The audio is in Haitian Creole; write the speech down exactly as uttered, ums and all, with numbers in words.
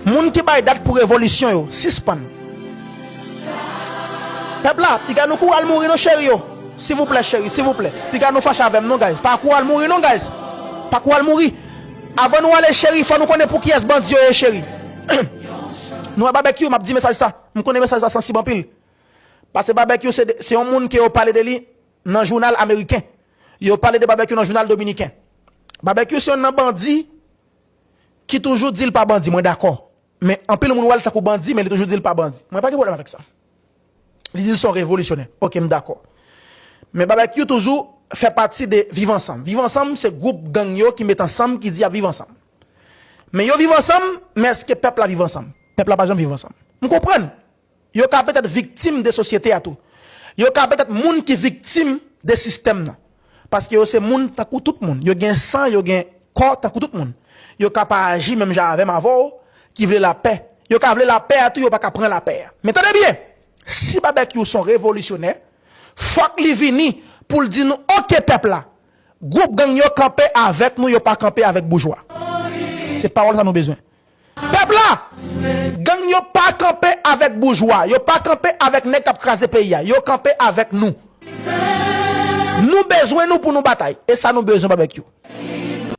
Moun ki bay dat pou revolisyon yo, sispann. Pèp la, piga nou kouri al mouri non cheri yo. Silvouplè cheri, silvouplè. Piga nou fache avè m non guys. Pa kouri al mouri non guys. Pa kouri al mouri. Avan nou ale cheri, fò nou konnen pou kiyès bandi yo ye cheri. Nou wè Babekyou, m ap di mesaj sa. M konnen mesaj sa sansib anpil. Paske Babekyou se de- se yon moun ke yo pale de li nan jounal ameriken. Yo pale de Babekyou nan jounal dominiken. Babekyou se yon nan bandi ki toujou di l pa bandi, mwen dakò. Men anpil moun wè l tankou bandi, men li toujou di l pa bandi. Mwen pa gen pwoblèm avèk sa. Li di l se yon revolisyonè. Ok, m dakò. Men Babekyou toujou fè pati de Viv Ansanm. Viv Ansanm se gwoup gang yo ki met ansanm ki di y ap viv ansanm. Men yo viv ansanm, men èske pèp la viv ansanm? Pèp la pa janm viv ansanm. M konprann. Yo ka petèt viktim de sosyete a tou. Yo ka petèt moun ki viktim de sistèm nan. Paske yo se moun tankou tout moun. Yo gen san, yo gen kò tankou tout moun. Yo ka pa aji menm jan avè m, avè w, ki vle lapè. Yo ka vle lapè a tou, yo pa ka pran lapè a. Men tande byen, si Babekyou se yon revolisyonè, fòk li vini pou l di nou, ok pèp la, gwoup gang yo kanpe avèk nou, yo pa kanpe avèk boujwa. Se pawòl sa nou bezwen. Pèp la, gang yo pa kanpe avèk boujwa, yo pa kanpe avèk nèg k ap kraze peyi a, yo kanpe avèk nou. Nou bezwen nou pou nou batay, e sa nou bezwen Babekyou.